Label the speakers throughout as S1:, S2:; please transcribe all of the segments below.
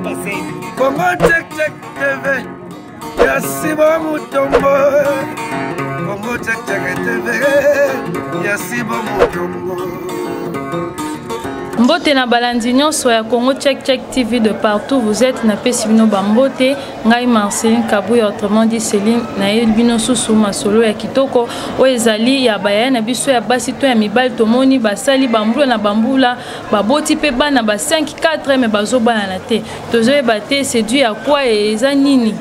S1: Congo Check Check TV ya Simon Mutombo. Congo Check Check TV ya Simon Mutombo.
S2: Mbote na balandi nyonso ya Congo Check Check TV de partout vous êtes, napesi bino bambote. Ngai Marceline Kabuya, autrement dit Céline, nayebi bino susu masolo ya kitoko oyo ezali ya bayaya na biso ya basi to ya mibali. Tomoni basali bambula na bambula, baboti mpe bana ba 5 4, mais bazobalana te. Tozoyeba te c'est dû à quoi, eza nini.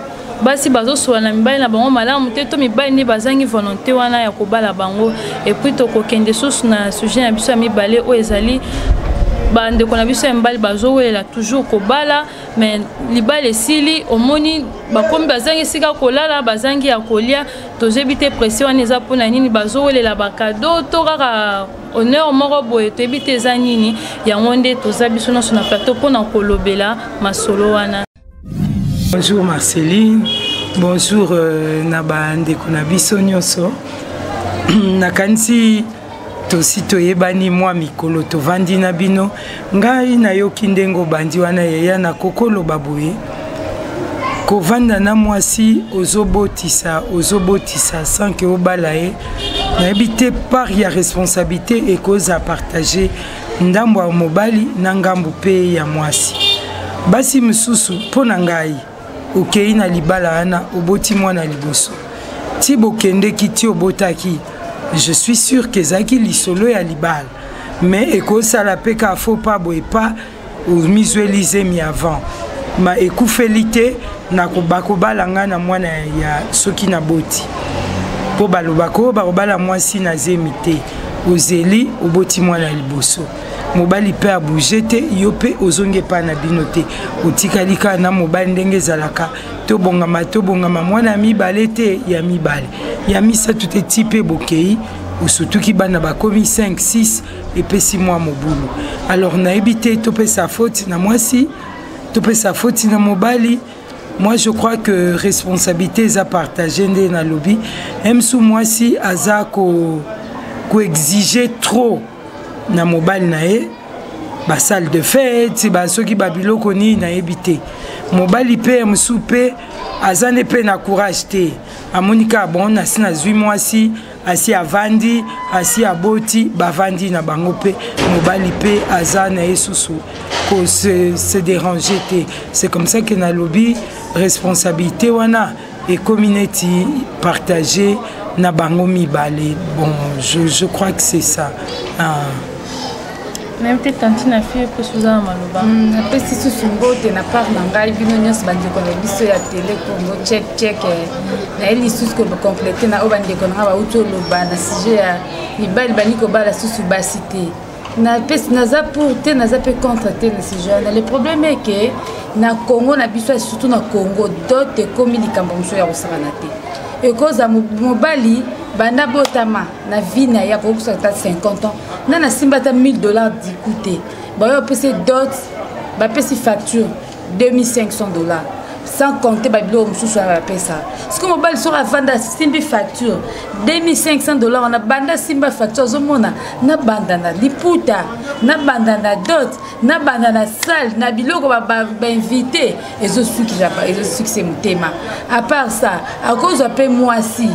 S2: Basi bazosola na mibali na bango malamu te, to mibali nde bazangi volonté wana ya kobala bango. Et puis tokokende susu na sujet na biso ya mibale oyo ezali bandeko na biso ya mibali bazowelela toujours kobala, mais libala esili, omoni bakomi bazangi esika kolala, bazangi ya kolia. Toyebi te pression wana eza mpona nini, bazowelela bacadeaux to kaka honneur moko boye, toyebi te eza nini. Yango nde toza biso nyonso na plateau mpona kolobela masolo wana.
S3: Bonjour Marceline, bonjour na bandeko na biso nyonso. Nakanisi tosi toyebani mwa mikolo tovandi na bino. Ngai nayoki ndenge obandi wana yaya, na kokoloba boye, kovanda na mwasi ozobotisa ozobotisa sans que obala ye, nayebi te part ya responsabilité ekozala partage, ndambo ya mobali na ngambo mpe ya mwasi. Basi mosusu, mpo na ngai, okei na libala wana, oboti mwana liboso, ti bokendeki ti obotaki, je suis sûr que ezalaki lisolo ya libala, mais ekosala mpe ka faux pas boye, pa omizweli zemi avant, ma ekufeli te na bakobala ngai na mwana ya soki naboti, mpo balobaka oyo bakobala mwasi na zemi te. Ozeli, oboti mwana liboso, mobali mpe abouge te, yo mpe ozongi epai na bino te, otikali kaka na mobali. Ndenge ezalaka, tobongama tobongama, mwana ya mibale te, ya mibale, ya misato te, ti mpe bokei osutuki, bana bakomi 5 6, epesi mwa mobulu. Alors nayebi te, topesa faute na mwasi, topesa faute na mobali? Moi, je crois que responsabilité eza partage. Nde nalobi msu mwasi aza koexige trop na mobali na ye, basalle de fête, basoki babiloko nini, nayebi te. Mobali mpe ya mosusu mpe aza nde mpe na courage te, amoni kaka bon, nasi nazwi mwasi, asi avandi, asi aboti, bavandi na bango mpe mobali mpe aza na ye susu kose se déranger te. C'est comme ça que nalobi responsabilité wana ekomi neti partage na bango mibale. Bon, je crois que c'est ça, ah.
S2: Nayebi te, tantine na fille, mpe oza na maloba?
S4: Napesi susu mbote na part na ngai, bino nyonso bandeko na biso ya Tele Congo Check Check. Naye lisusu kocompléter na oyo bandeko na ngai bauti oloba na sujet ya mibali bani kobala susu basi te. Napesi, naza pour te, naza mpe contre te na sujet wana. Le problème est que na Congo na biso, surtout na Congo, dot ekomi likambo mosusu ya kosakana te. Ekozala mobali banda botama na vie na ye, akokosa ata 50 ans, na nasimba ata 1000 $ diku te. Baoyo bapesi dot, bapesi facture 2500 $, sans compter babiloko mosusu wana bapesa. Soki mobali soki avanda, asimbi facture 2500 $ wana, banda asimba facture, azomona nabanda na liputa, nabanda na dot, nabanda na salle, na biloko bainvité, ezosukisa motema. À part ça, akozwa mpe mwasi,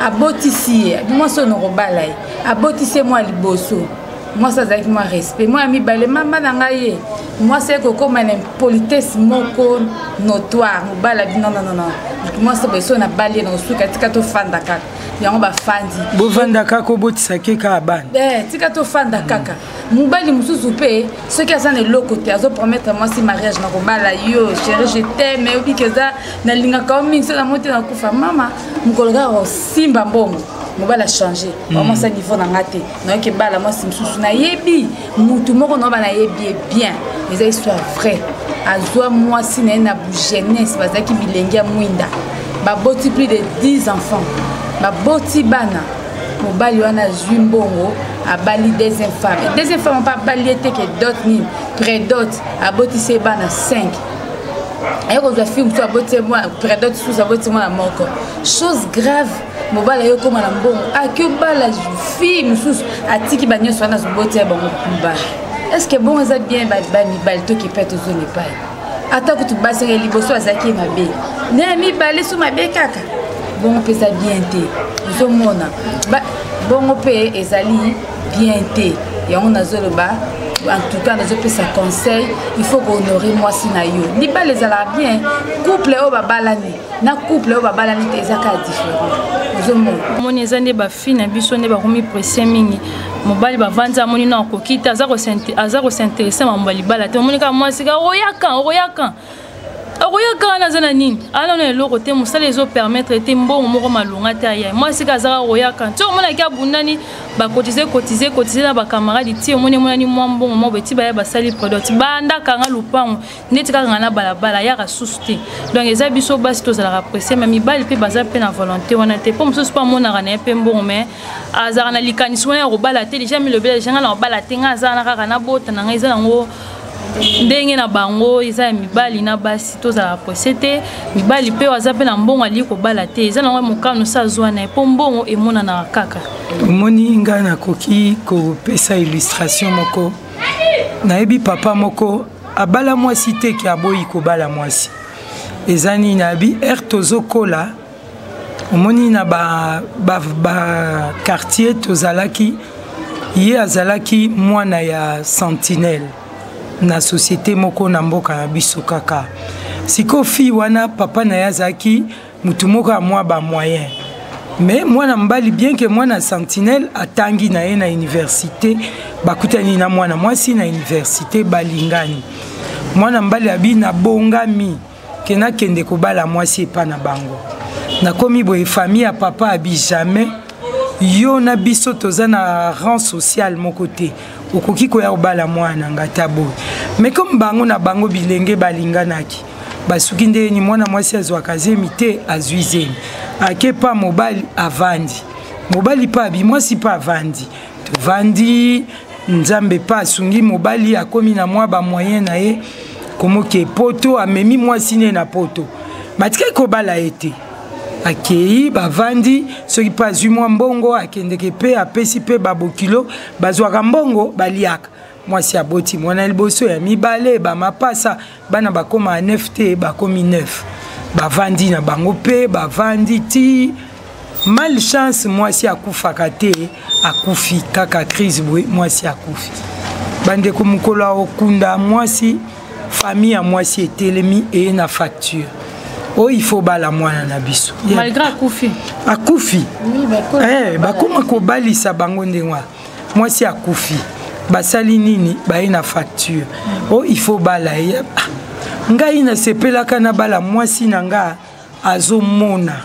S4: abotisi ye mwasi oyo nakobala ye, abotisi ye mwa liboso, mwasi azalaki mwa respect, mwa ya mibale, mama na ngai ye mwasi ekokóma na impolitesse moko notoire. Mobali abi: "Non, non, non, mwasi boye, so nabali ye na kosuka, tika tofanda kaka." Yango bafandi.
S3: Bovanda kaka, obotisaki kaka bana.
S4: Tika tofanda kaka. Mobali mosusu mpe soki aza na eloko te, azopromettre mwasi mariage: "Na kobala yo, chéri, je t'aime, obiki eza nalingaka yo mingi, so namo te nakufa." Mama mokolo kaka kosimba mbongo, mobali achange: "Mwasi ya niveau na nga te, nayoki ebala mwasi mosusu." Nayebi mutu moko naoba, nayebi ye bien, eza histoire vrai. Azwa mwasi na ye na jeunesse, bazalaki bilenge ya mwinda, baboti plus de 10 enfants, baboti bana. Mobali wana azwi mbongo, abali deuxième femme. Deuxième femme mpe abali ye te ke dot nini, prédot, abotisi ye bana 5. Aye kozwa fille mosusu, aboti ye prédot susu, aboti mwana moko. Chose grave, mobali aye okóma na mbongo, aki obala fille mosusu, atiki banyonso wana, azoboti ya bango mibali. Est ce que bongo eza bien? Bamibali toki mpe tozonga epai. Ata kutu basi ya liboso azalaki mabe, na ya mibale so mabe kaka bongo mpe eza bien te. Ozomona bongo mpe ezali bien te. Yango nazoloba, en tout cas nazopesa conseil, il faut kohonorer mwasi na yo. Libala ezalaka bien, couple oyo babalani na couple oyo babalani te eza kaka différent. Ozomona,
S2: Omoni, eza nde bafille na biso nde bakomi pressé mingi. Mobali bavandi, amoni na akoki te, aza kos'intéresser mambo ya libala te. Omoni kaka mwasi kaka okoyaka, okoyaka, akoyaka wana, aza na nini? Ana na eloko te, mosala ezopermettre te, mbongo moko malonga te. Aya mwasi kaka azaka koyaka ti omonaki abundani, bacotiser, cotiser, cotiser na bacamarade, ti omoni emonani mwa mbongo moko boye, ti baya basali produit, bandakanga lupango neti kaka nga na balabala, ayaka susu te. Donc eza biso basi tozalaka pressé, mais mibali mpe baza mpe na volonté wana te, mpo mosusu mpe amonaka na ye mpe mbongo, mais azalaka na likanisi wana ya kobala te. Déjà milobela déjà: nga na kobala te, nga aza wana kaka nabota na ngai. Eza yango ndenge na bango, eza ya mibali na basi. Tozalaka pressé te. Mibali mpe aza mpe na mbongo, alingi kobala te, eza nango mokano so azwa na ye, mpo mbongo emonanaka kaka.
S3: Omoni, ngai nakoki kopesa illustration moko. Nayebi papa moko abala mwasi te ke aboyi kobala mwasi. Eza nini? Abi ere tozokola, omoni, na ba quartier ba tozalaki, ye azalaki mwana ya sentinelle na société moko na mboka na biso kaka. Sikoyo fille wana, papa na ye azalaki mutu moko ya mwa bamoyen, mais mwana mobali, bien ke mwana sentinelle, atangi na ye na université, bakutani na mwana mwasi na université, balingani. Mwana mobali abi: nabongami ke nakende kobala mwasi epa na bango. Nakomi boye, famille ya papa abi: jamais, yo na biso toza na rang social moko te, okoki koya kobala mwana na nga ta boye. Mais comme bango na bango bilenge balinganaki, basuki ndeni, mwana mwasi azwaka zemi te, azwi zemi, ake pa mobali, avandi. Mobali mpe abi, mwasi mpe avandi, tovandi. Nzambe mpe asungi mobali, akomi na mwa bamoyen na ye, komoke poto, amemi mwasi ne na poto. Batikaki kobala ye te, akei, bavandi. Soki mpe azwi mwa mbongo, akendeke mpe apesi mpe babokilo, bazwaka mbongo, baliaka. Mwasi aboti mwana liboso, ya mibale, bamapasa, bana bakóma 9 te, bakomi 9. Bavandi na bango mpe bavandi ti malchance mwasi akufaka te, akufi kaka crise boye, mwasi akufi. Bandeko, mokolo akokunda mwasi, famille ya mwasi etelemi, eye na facture oyo: il faut bala mwana na biso.
S2: Malgré akufi?
S3: Akufi. Bakóma kobalisa bango ndenge wana. Mwasi akufi, basali nini? Baye na facture oyo: il faut bala ye. Ngai nasepelaka na bala mwasi na nga, azomona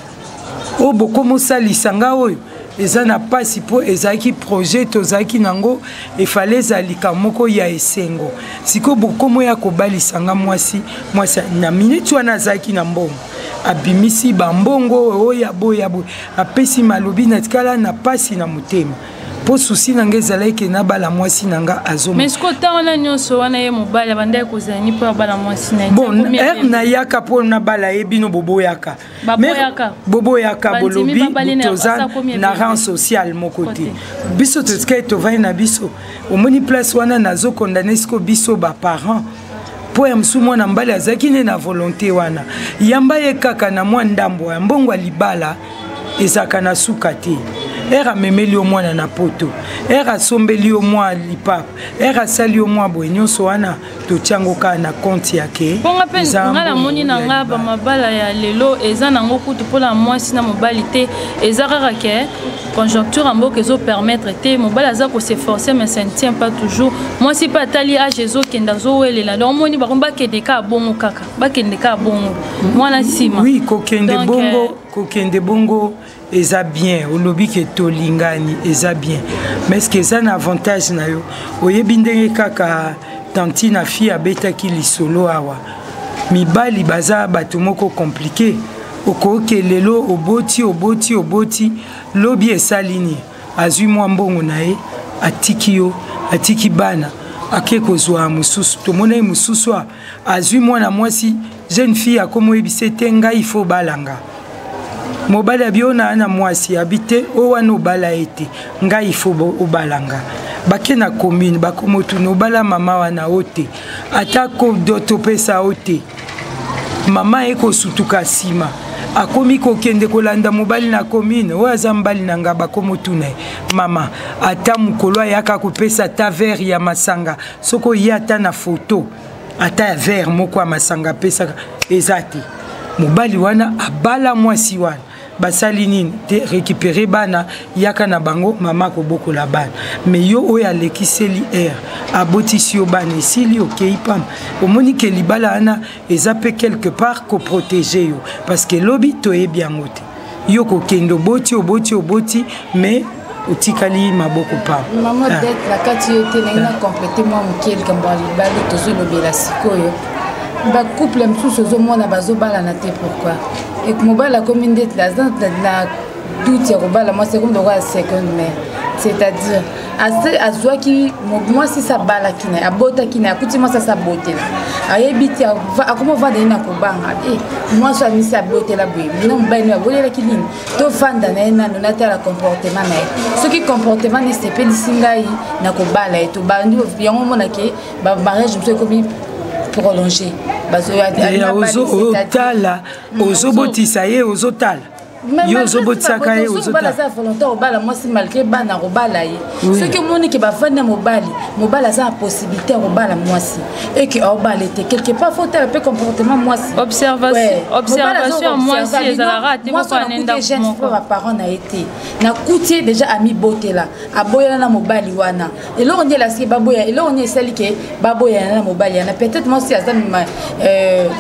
S3: oyo bokomosalisa nga oyo eza na mpasi, mpo ezalaki projet tozalaki nango, efale ezalika moko ya esengo. Sikoyo bokomo ya kobalisa nga mwasi. Mwasi na miniti wana azalaki na mbongo, abimisi bambongo oyo ya boye ya boye, apesi. Malobi natikala na mpasi na motema, mpo souci na nga ezalaki ke nabala mwasi na nga. Azoma.
S2: Mais sikoyo ntango wana nyonso wana, ye mobali abandaki kozala ni mpo abala mwasi na ye?
S3: Bon, ere nayaka mpo nabala ye, bino boboyaka. Boboyaka, bolobi toza na rang social moko te. Biso totikali, tovandi na biso. Omoni place wana, nazocondamner siko biso baparent, mpo ya mosu mwana mobali azalaki nde na volonté wana, yamba ye kaka na mwa ndambo ya mbongo ya libala. Ezalaka na suka te. Ere amemeli yo mwana na poto, ere asombeli yo mwa lipapa, ere asali yo mwa boye, nyonso wana totiango kaka na compte yake.
S2: Mponga mpe nga namoni na nga, bamabala ya lelo eza nango kutu mpona mwasi na mobali te. Eza kaka ke conjoncture ya mboka ezopermettre te. Mobali aza kos'efforcer, mais ça ne tient pas toujours. Mwasi mpe atali age ezokende, azowelela. Donc omoni bakomi bakende kaka bongo, kaka bakende kaka bongo, mwana nsima.
S3: Oui, kokende bongo, kokende bongo eza bien. Olobi ke tolingani, eza bien, mais ce que eza na avantage na yo? Oyebi ndenge kaka tanti na fille abetaki lisolo awa, mibali baza bato moko compliqué. Okoke lelo oboti, oboti, oboti, lobi esali nini? Azwi mwa mbongo na ye, atiki yo, atiki bana, ake kozwa mosusu. Tomona ye mosusu azwi mwana mwasi, jeune fille, akomi oyebisa ete ngai faut balanga. Mobali abi: oyo na mwasi abi te, oyo wana obala ye te, ngai faut obalanga. Bake na commune, bakoma otuna: obala mama wana o te? Ata topesa o te. Mama ekosutuka nsima, akomi kokende kolanda mobali na commune oyo aza mobali na nga. Bakomotuna ye, mama, ata mokolo ayaka kopesa ata verre ya masanga, soki oye ata na foto, ata ya verre moko ya masanga apesaka eza te. Mobali wana abala mwasi wana, basali nini te? Récupérer bana, yaka na bango, mama akobokola bana. Mais yo oyo alekiseli aire, abotisi yo bana, esili, okei pamba. Omoni ke libala wana eza mpe quelque part koprotéger yo, parce que lobi toyebi yango te. Yo kokende, oboti, oboti, oboti, mais otikali maboko pamba.
S4: Mama Det, na kati yo te, ndenge na compléter mwa moke likambo ya libala tozolobela sikoyo. Bacouple mosusu ozomona bazobalana te. Pourquoi? Mobali akomi ndeti aza na doute ya kobala mwasi, akomi lokola seconde mère, c'est-à-dire azwaki mwasi, si abalaki na ye, abotaki na ye, akuti mwasi asi abotela, ayebi te, akoma ovanda ye na kobanga. E mwasi amisi abotela boye na mobali no abolelaki nini? Tovanda na ye nano, natala comportement na ye. Soki comportement na esepelisi ngai, na kobala ye. Tobandi yango, omonake bamariage mosusu ekomi prolongé.
S3: Ozotala, ozobotisa ye, ozotala yo, ozobotisaka ye.
S4: Ozobala, aza volontaire obala mwasi malgré bana, kobala ye. Soki omoni ke bafandi na mobali, mobali aza na possibilité ya kobala mwasi, eke aobala te, quelque part faut otala mpe comportement mwasi.
S2: Observation ya mwasi ezalaka te.
S4: Mwasi jeune mpo baparent na ye te, nakuti ye déjà amibotela, aboyana na mobali wana. Eloko nde elasiki baboya, eloko nde esali ke baboyana na mobali wana, peut-être mwasi aza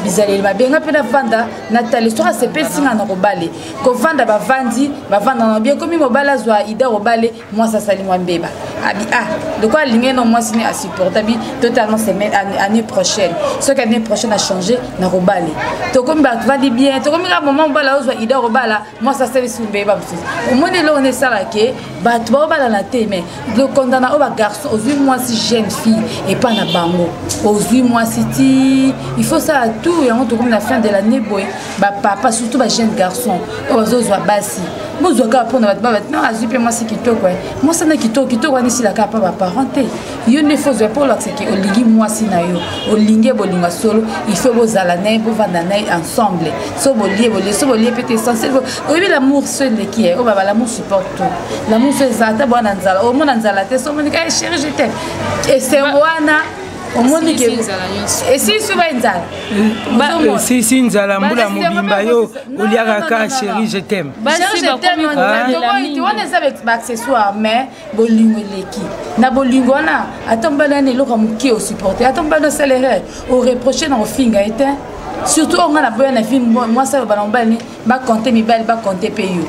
S4: bizaleli mabe. Nga mpe navanda, natali soki asepelisi nga na kobale. Kovanda, bavandi, bavanda na bien, komi mobali azwa ida kobale mwasi, asali mwa mbeba, abi ah, lokola alingi no mwasi ne asupporte, abi totalement semaine année prochaine. Soki année prochaine achange na kobale, tokomi bavandi bien, tokomi kaka moment mobali azwa ida kobala mwasi, asali su mbeba mosusu. Omoni eloko nde esala ke bato baobalana te. Mais lokondana oyo, bagarçon, ozwi mwasi jeune fille epa na bango, ozwi mwasi ti, il faut sala tout yango. Tokomi na fin de l'année boye, bapapa, surtout bajeune garçon oyo bazozwa basi, bozwa kaka mpona bato babat non, azwi mpe mwasi kitoko, mwasi ana kitoko kitoko wana esilaka pa baparent te. Yo nde faut ozwa mpo olakisa ke olingi mwasi na yo, olingi bolinga solo. Il faut bozala na ye, bovanda na ye ensemble. So bolie, bolie, so bolie mpe te, essentiel oyebi l'amour so eleki ye oyo baba, l'amour supporte tout. L'amour so eza, ata bwana nzala, omona nzala te, so omoni ka chéri, je t'aime, esengo wana omoni ke esisi ba nzala.
S3: Esisi nzala mbula mobimba, yo oliaka ka chéri, je t'aime.
S4: Wana eza baaccessoire, mais bolingo eleki. Na bolingo wana, ata mobali wana eloko ya moke, osupporte. Ata mobali osala erreur, oreproche na kofinga ye te. Surtout oyo nga na boya na vie, mwasi aloba na mobali ni bacompte mibali, bacompte mpe yo,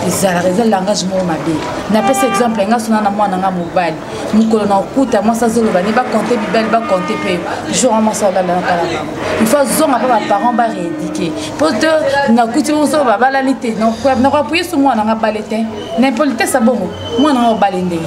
S4: ezalaka eza langage moko mabe. Napesa exemple, nga sona na mwana nga mobali, mokolo na okuta mwasi azoloba ne bacompte mibali, bacompte mpe yo, jour wa mwasi aolala na kala bango, il faut azonga mpo baparent barééduquer, po te nakuti bongo soko babalani te, nakoappuyer su mwana nga bale te na impolitesse. Bongo mwana nga obale ndenge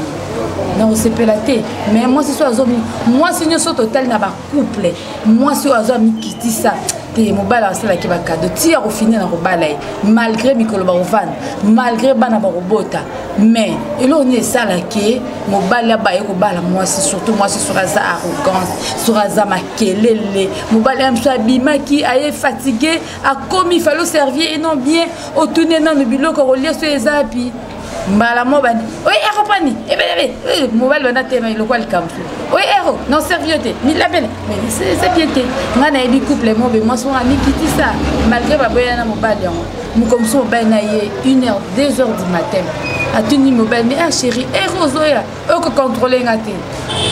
S4: nakosepela te. Mais mwasi so azomi, mwasi nyonso totali na bacouple, mwasi oyo azwa mikitisa te, mobali asalaki bacadeau ti ya kofinir na kobala ye, malgré mikolo bakovanda, malgré bana bakobota. Mais eloko nini esalaki mobali abaye kobala mwasi? Surtout mwasi soki aza arrogance, soki aza makelele. Mobali ya mosu abimaki, aye fatigue, akomi, fallait oservir ye non bien, otuni nano biloko kolia so eza api. Mbala mo bani oye ero pani ebelebe, mobali banda tema eloko ya likambo, oye ero non servi yo te milabele, mais c'est bien te. Ngai nayebi couple mo be, mwasi wana amikitisa malgré baboya na mobali yango. Moko mosusu, mobali na ye 1 heure, 2 heures du matin, atuni mobali: mais ah chéri, ero ozoya, okocontrôle nga te?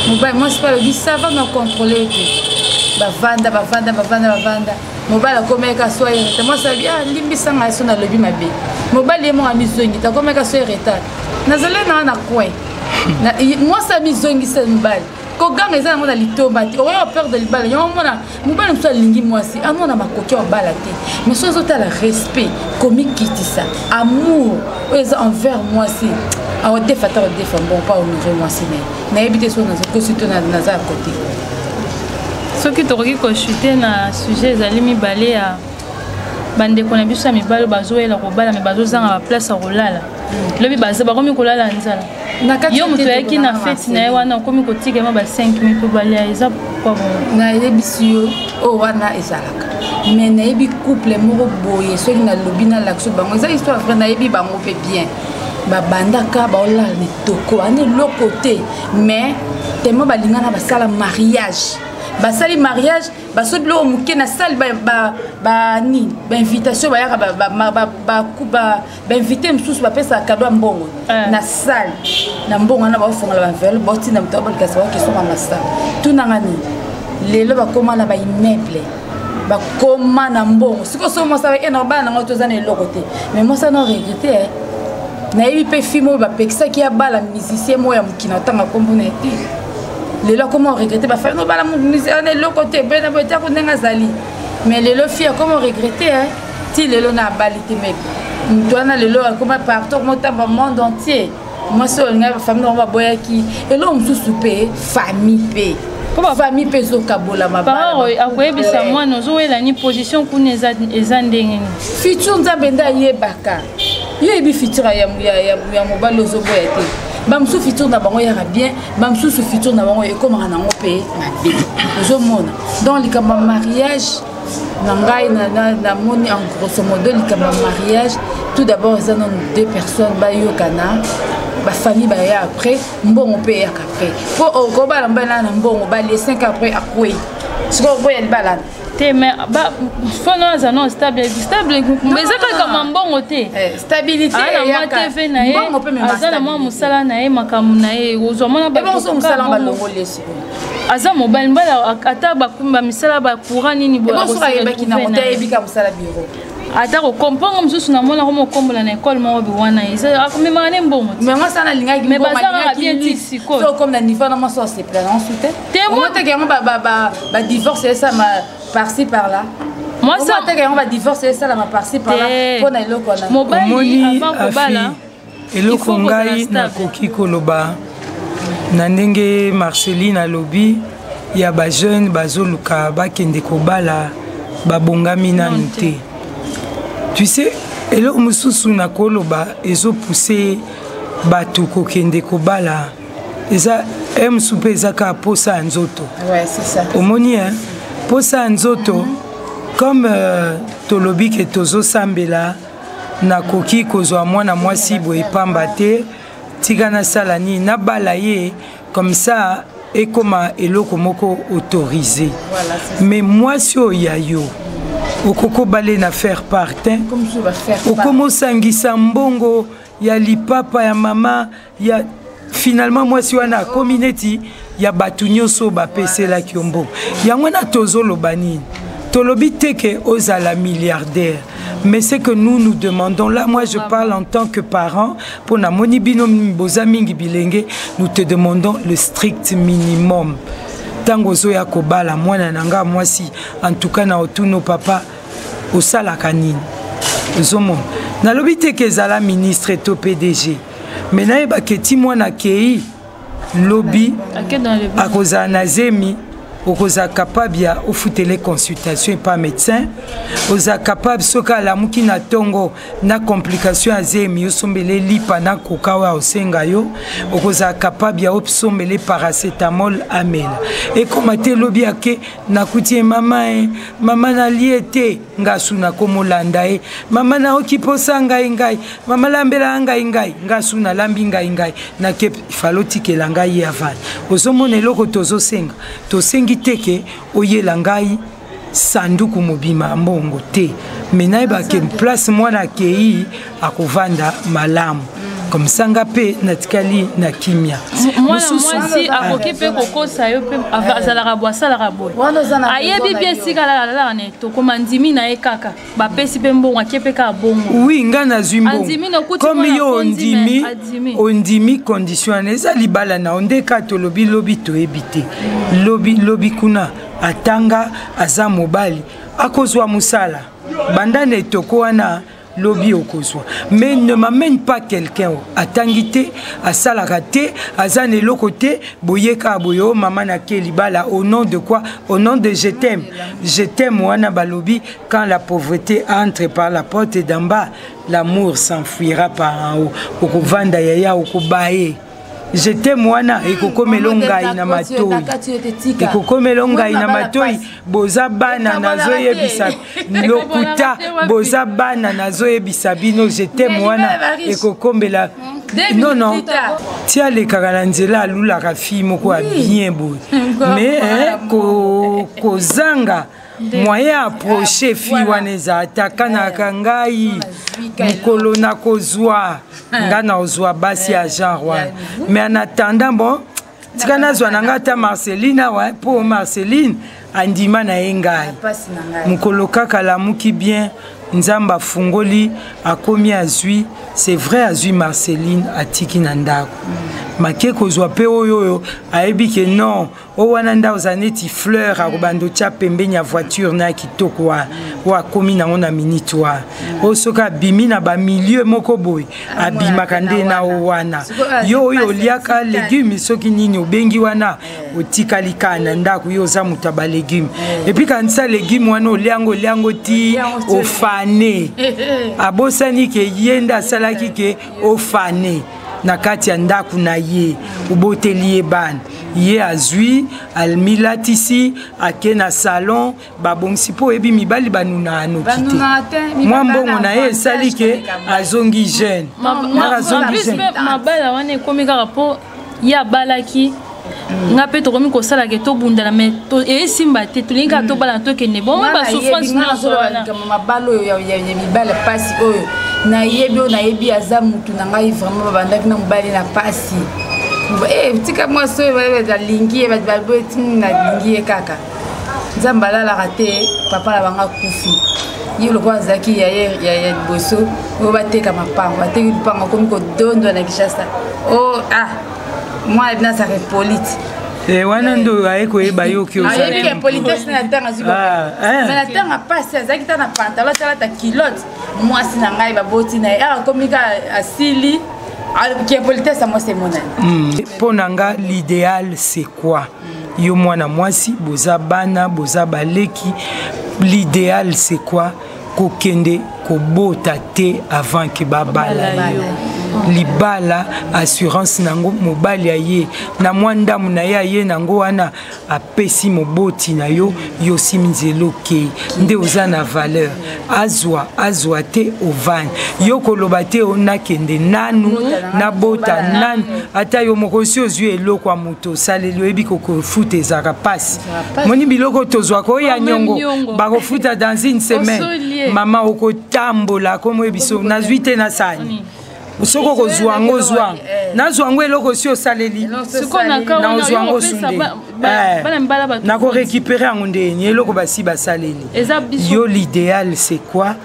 S4: Mobali, mwasi mpe alobi: ça va, na contrôle te. Bavanda, bavanda, bavanda, bavanda, mobali akomeka so aye retard. Mwasi alobi: ah, limbisa ngai so nalobi mabe. Mobali ye moko amizongi te, akomeka so ye retard, nazali nanga na coin. Mwasi amizongisa mobali. Koganga eza yango na litomba te, okoya koperdre libala. Yango omona mobali mosusu alingi mwasi, amona makoki ya kobala te, mais so ozotala respect, komikitisa, amour oyo eza envers mwasi, akodefa ata kodefa mbongo mpo ahonore mwasi na ye. Nayebi te so nazokosi to naza ya kote.
S2: Soki tokoki kochuter na sujet, ezali mibale ya bandeko na biso ya mibali oyo bazoyela kobala, me bazozanga baplace ya kolala. Lobi bakomi kolala nzala. Yo moto oyaki na fete na ye wana, okomi kotika ma ba 5000 mpo balia, eza pourquoi bongo?
S4: Nayebisi yo, oyo wana ezalaka, mais nayebi couple moko boye, soki nalobi nalakisi bango, eza histoire vrai. Nayebi bango mpe bien, babandaka baolala na etoko ana eloko te, mais tellement balingana, basala mariage, basali mariage, basali biloko moke na sale, banini, bainvitation, bayaka bainvité mosusu, bapesaka cadeau ya mbongo na salle. Na mbongo wana baofongola baenveloppe, baotinda moto abalikasi, baokesonga masala. Tunanga nini, lelo bakóma na baimmeuble, bakóma na mbongo. Sikoyo so mwasi e na bana nango, toza na eloko te, mais mwasi ana regrete. Nayebi mpe film oyo bapekisaki ya bala musicien moko ya mokili, otanga nkombo na ye te. Lelo akoma regrete, bafami obala musicien na eloko te, bena boye tiako ndenge azali, mais lelo fille akoma regrete ti lelo na abali te. Mais moto wana lelo akoma partout, akoma otamba monde entier. Mwasi oyo olingai, bafamille nango baboyaki. Eloko mosusu mpe, famille mpe, famille mpe ezokabola.
S2: Mabala akoyebisa mwana ozowela ni position kuna eza ndenge nini?
S4: Futur, Nzambe nde ayebaka. Yo yebi futur ya mobali ozoboya te. Bamosusu futur na bango eyaka bien, bamosusu futur na bango ekomaka nango mpe mabe. Ozomona, donc likambo ya mariage na ngai, namoni en grosso modo, likambo ya mariage, tout d'abord eza nano deux personnes bayokana, bafamille baya après, mbongo mpe eyaka après. Mpo okobala mobali na mbongo, balie 5 ans après akwei, sikoyo oboya libalana.
S2: Te, mais fono aza non stable, stable eza kaka ma mbongo te.
S4: Stabilité.
S2: Na mwa TV na ye, aza na mwa mosala na ye, makambo na ye, ozwa mwana. Aza mobali, mobali ata bamisala bacourant nini. Ata kokompongo mosusu, namonako mokombola na ekole moko bi wana, akomemaka ne mbongo.
S4: Mais mwasi wana alingaki.
S2: Mais bazalaka bien ti sikoyo.
S4: Comme na niveau na mwasi osepela nango su te, omoteke yango badivorce esalama par-ci par-là, mwasi ateke yango, badivorce esalama par-ci par-là mpona eloko wana.
S2: Mobali avant kobala.
S3: Eloko ngai nakoki koloba na ndenge Marceline alobi ya bajeune bazoluka bakende kobala, babongami nanu te. Tu sais, eloko mosusu nakoloba ezopousse bato kokende kobala, eza mosusu mpe eza kaka posa ya nzoto. Omoni, posa ya nzoto, comme tolobi ke tozosambela, nakoki kozwa mwana mwasi boye pamba te, tika nasala nini, nabala ye, comme ça ekoma eloko moko autorisé. Mais mwasi oyo ya yo, okoki obale na faire part te, okoma osangisa mbongo ya lipapa ya mama ya finalement mwasi wana akomi neti ya bato nyonso bapeselaki yo mbongo. Yango wana tozoloba nini? Tolobi te ke ozala milliardaire, mais ce que nous nous demandons là, moi je parle en tant que parent, mpo namoni bino boza mingi bilenge, nous te demandons le strict minimum. Ntango ozoya kobala mwana na nga mwasi, en tout cas na otuno: "Papa, osalaka nini?" Ozomona, nalobi te ke ezala ministre to PDG, mais nayebaka eti mwana akei lobi akozala na zemi, okozala capable ya ofutele consultation epa médecin, ozala capable soki alamuki na ntongo na complication ya zemi, osombele lipa na koka oyo aosenga yo, okozala capable ya osombele paracétamol amela. Ekoma te elobi ake nakuti ye: "Mama, e mama, nalie te." Ngasu nakomolanda ye: "Mama, naoki mposa ngai, ngai mama lambela ngai, ngai ngasu nalambi ngai, ngai nake falo, otikela ngai ye avale." Ozomona, eloko tozosenga, tosengi te ke oyela ngai sanduku mobima mbongo te, me nayebake place mwana akei akovanda malamu, comme ça nga mpe natikali na kimia.
S2: Mwana mwasi akoki mpe kokosa yo mpe, azalaka boye, asalaka boye, ayebi mpe esika alalaka na etokoma, ndimi na ye kaka, bapesi mpe mbongo, akie mpe kaka bongo.
S3: Oui, nga nazwi mbongo comme yo ondimi, ondimi condition wana, eza libala na yo nde kaka tolobi lobi, toyebi te lobi lobi kuna atanga, aza mobali, akozwa mosala banda na etoko wana, lobi okozwa. Mais ne m'amène pas quelqu'un atangi te, asalaka te, aza na eloko te, boye kaka boye: "O mama, nake libala." Au nom de quoi? Au nom de "je t'aime"? Je t'aime wana, balobi quand la pauvreté entre par la porte d'en bas, l'amour s'enfuira par en haut. Okovanda yaya, okobaye. Je t'aime wana ekokomela ngai na matoi, ekokomela ngai na matoi. Boza bana, nazoyebisa lokuta. Boza bana, nazoyebisa bino, je t'aime wana ekokombela. Non, non, ti alekaka na nzela, alulaka fille moko ya bien boye, mais kozanga moyen approche fille wana eza atakanaka. Ngai mokolo nakozwa, nga nazwa basi ya genre wana, mais en attendant, bon, tika nazwa na ngai ata Marceline awa, mpo Marceline andima na ye. Ngai mokolo kaka alamuki bien, Nzambe afungoli, akomi, azwi, c'est vrai, azwi Marceline, atiki na ndako. Make kozwa mpe oyo oyo ayebi ke non, oyo wana nde oza neti fleur, akobanda otya pembeni ya voiture na ya kitoko wana oyo akomi nango na minute wana. Oyo soki abimi na bamilieu moko boye, abimaka nde na o wana. Yo oyo oliaka légume, soki nini obengi wana, otikali kaka na ndako. Yo oza moto ya balégume, et puis kanisa légume wana, oliango, oliango ti ofane. Abosani ke ye nde asalaki ke ofane na kati ya ndako na ye, oboteli ye bana, ye azwi, amilatisi, ake na salon, babongisi, mpo oyebi mibali banunaka noki te. Mwa mbongo na ye esali ke azongi jeune.
S2: Azongi jeune. Mabala wana ekomi kaka mpo ye abalaki nga mpe tokomi kosalaka, tobundana, mais esimba te. Tolingi kaka tobalana, tokende bongo, basouffrance nyonso wana.
S4: Mabala oyo ya mibala, pasi oyo nayebi, oyo nayebi aza mutu na ngai vraiment. Babandaki na mobali na pasi. Tika mwasi oyo alingi ye, nalingi ye kaka. Nzambe alalaka te. Papa na bango akufi, ye lokola azalaki ya ya liboso oyo bateka mapango, bateki lupango, akomi kodondwa na Kinshasa. O ah, mwana bino azalaka impolite.
S3: Wana nde aye koyeba yo ki.
S4: Ayebi impolitesse na ntango azwi, na ntango apasi azalaki ta na pantalon, atalata culotte. Mwasi na ngai baboti na ye awa, akomi ka asili ki impolitesse ya mwasi emonani.
S3: Mpo na nga, l'idéal c'est quoi? Yo mwana mwasi, boza bana, boza baleki, l'idéal c'est quoi? Kokende kobota te avant ke babala yo. Libala, assurance nango, mobali aye na mwa ndambo na ye, aye nango wana, apesi moboti na yo, yo osimi nzela, okei nde oza na valeur. Azwa, azwa te, ovandi. Yo koloba te nakende nanu nabota nanu. Ata yo moko osi ozwi eloko ya moto, osaleli, oyebi kokofuta ezalaka mpasi. Moni biloko tozwaka oyo ya nyongo, bakofuta dans une semaine. Mama, okotambola komo biso nazwi te na sani. Soki okozwa yango, ozwa, nazwa yango, eloko osi osaleli, nazwa yango sunde, nakorécupérer yango ndeni eloko basi basaleli yo. L'idéal c'est quoi?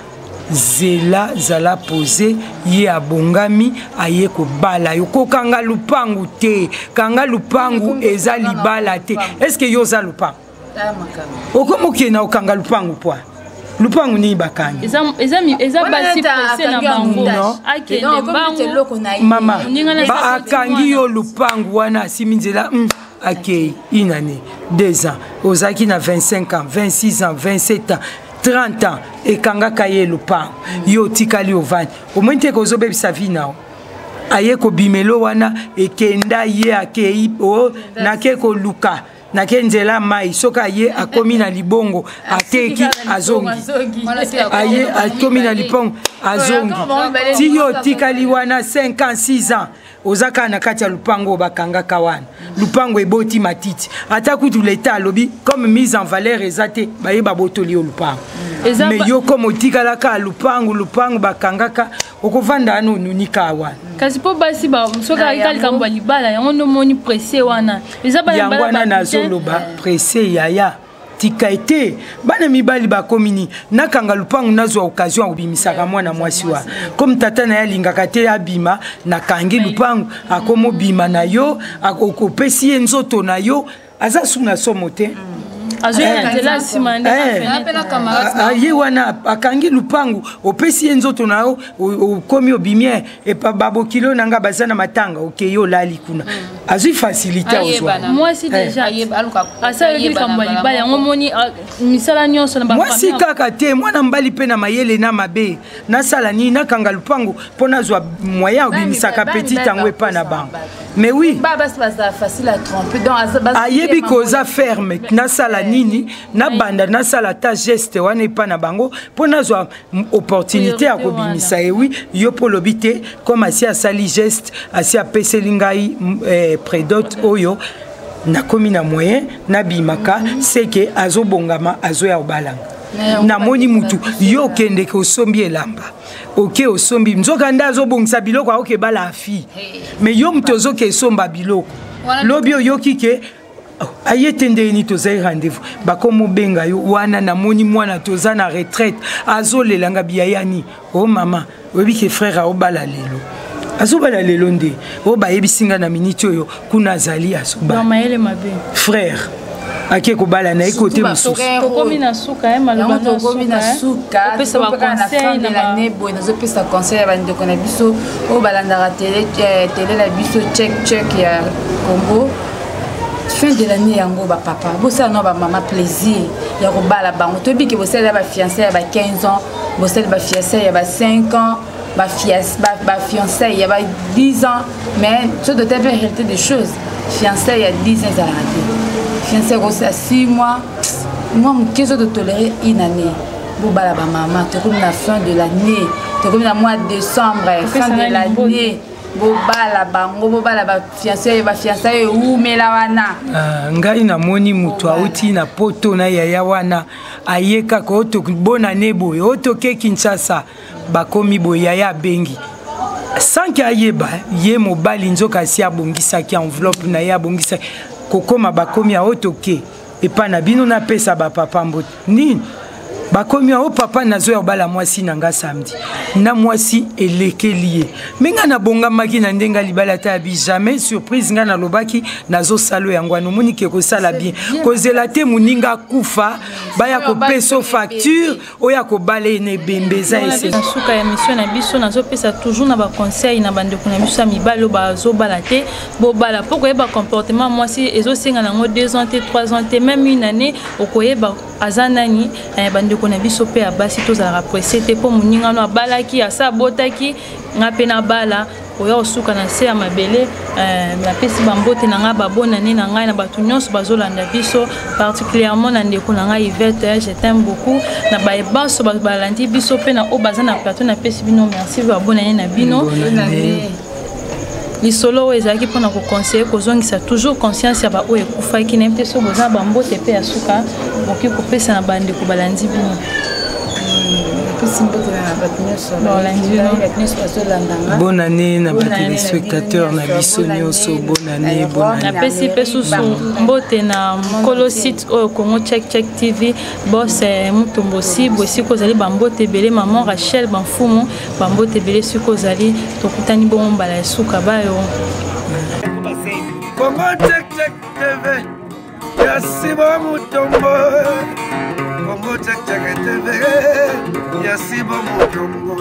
S3: Zela, zala posé, ye abongami, aye kobala yo. Kokanga lupangu te, kanga lupangu eza libala te. Est ce que yo oza lupangu? Okomi okende okanga lupangu pwa lupangu nini bakangi?
S2: Eza basi pressé na bango, akende mbangu.
S3: Mama, akangi yo lupangu wana, asimi nzela, akei. Une année, 2 ans, ozalaki na 25 ans, 26 ans, 27 ans, 30 ans, ekangaka ye lupangu. Yo otikali ovandi, omoni te kozobebisa vie nao. Aye kobimelo wana, ekenda ye, akei o nake koluka, nake nzela mai. Soki aye, akomi na libongo, ateki, azongi. Aye, akomi na lipongo, azongi. Ti yo otikali wana 5 ans, 6 ans, oza kaka na kati ya lupango oyo bakangaka wana. Lupango eboti matiti. Ata kutu leta alobi comme mise en valeur eza te, baye babotoli yo lupango. Mais yo comme otikalaka lupango, lupango bakangaka, okovanda wana, onuni kaka wana.
S2: Kasi mpo basi soki ayika likambo ya libala, yango nde omoni presse wana eza.
S3: Yango wana nazoloba, presse yaya, tika ete bana mibali bakomi nini, nakanga lupangu, nazwa occasion ya kobimisaka mwana mwasi wana. Comme tata na ye alingaka te abima, nakangi lupangu, akomobima na yo, opesi ye nzoto na yo, aza su na somo te.
S2: Azwi na nzela nsima nde
S3: aye wana akangi lupangu, opesi ye nzoto na yo, okomi obimi epa babokilo na nga baza na matanga, okei olali kuna, azwi facilité ozwa.
S2: Mwasi déjà asalaki likambo ya libala yango, omoni misala nyonso na
S3: mwasi kaka te, mwana mobali mpe na mayele na mabe. Nasala nini? Nakanga lupangu mpo nazwa moyen obimisaka petit yango epa na bango. Mais oui, ayebi koza ferme. Nasala nini? Nabanda nasala ata geste wana epa na bango mpo nazwa opportunité ya kobimisa ye. Wi, yo mpo olobi te, comme asi asali geste, asi apeseli ngai prédot oyo, nakomi na moyen nabimaka, seke azobongama, azoya kobalanga. Namoni mutu yo okendeke, osombi elamba, oke osombi, nzoka nde azobongisa biloko, aoke ebala afi. Mais yo moto ozoke esomba biloko, lobi oyoki ke aye te. Ndenge tozali rendez-vous, bakomobenga yo wana, namoni mwana toza na retraite, azolelanga biyayani: "O mama, oyebi ke frère aobala lelo, azobala lelo." Nde oyo bayebisi nga na miniti oyo kuna azali azobala.
S2: Mayele mabe.
S3: Frère ake kobala na ye kote mosusu.
S2: Tokomi na suka.
S4: Maloba tokomi na suka.
S2: Opesa baconseil.
S4: Na boye nazopesa conseil ya bandeko na biso oyo balandaka télé na biso Check Check ya Congo. Fin de l'année yango, bapapa bosala na bamama plaisir ya kobala bango. Toyebi ke bosali ya bafiançailles ya ba 15 ans, bosali bafiançailles ya ba 5 ans, bafiançailles ya ba 10 ans, mais so totali mpe réalité des choses, fiançailles ya 10 ans ezalaka te. Fiançailles kosala 6 mois, mwa moke, so totoléré une année. Bobala bamama, tokomi na fin de l'année, tokomi na mois de décembre, fin de l'année. Bobala bango, bobala bafiançailles, bafiançailles ewumela wana.
S3: Ngai namoni moto auti na Poto na yaya wana, aye kaka oyo bonane boye, oyo toke Kinshasa, bakomi boye, yaya abengi sans ke ayeba ye mobali, nzoka asi abongisaki enveloppe na ye, abongisaki kokóma. Bakomi aoyo toke epa na bino, napesa bapapa mbote nini. Bakomi awo: "Papa, nazoya kobala mwasi na nga samedi." Na mwasi elekeli ye, me ngai nabongamaki na ndenge libala ata yabi jamais surprise. Ngai nalobaki nazosala yango wana, omoni ke kosala bien, kozela te moninga akufa, baya kopesa facture oyo akobala ye na ebembe eza.
S2: Ese na suka ya mission na biso, nazopesa toujours na baconseil na bandeko na biso ya mibali oyo bazobala te: bobala mpo koyeba comportement mwasi. Ezosenga nango 2 ans te, 3 ans te, même une année okoyeba aza nani. Bandeko na biso mpe ya basi, tozalaka pressé te mpo moningano abalaki, asa abotaki, nga mpe nabala, oya kosuka na se ya mabele. Napesi bambote na ngai, babonane na ngai na bato nyonso bazolanda biso, particulièrement na ndeko na ngai Ivete, je t'aime beaucoup, na bayebanso balandi biso mpe na oyo baza na plateau. Napesi bino merci, babonane na bino. Lisolo oyo ezalaki mpona koconseiller, kozongisa toujours conscience ya baoyo ekufaki. Nayebi te soki boza na bambote mpe ya suka bokoki kopesa na bandeko balandi bino.
S4: Napesi mbote na bato nyonso, bato nyonso bazolandanga.
S3: Bonne année na batéléspectateur na biso nyonso, bonne année, bonne année.
S2: Napesi mpe susu mbote na mokolo site oyo Congo Check Check TV, bos Mutombo Sibo esika ozali, bambote ebele. Maman Rachel Bamfumu, bambote ebele esika ozali. Tokutani bongo mbala ya suka bayo.
S1: Congo Check Check TV ya Sibo Mutombo, Congo Check Check TV ya Sibo Mutombo.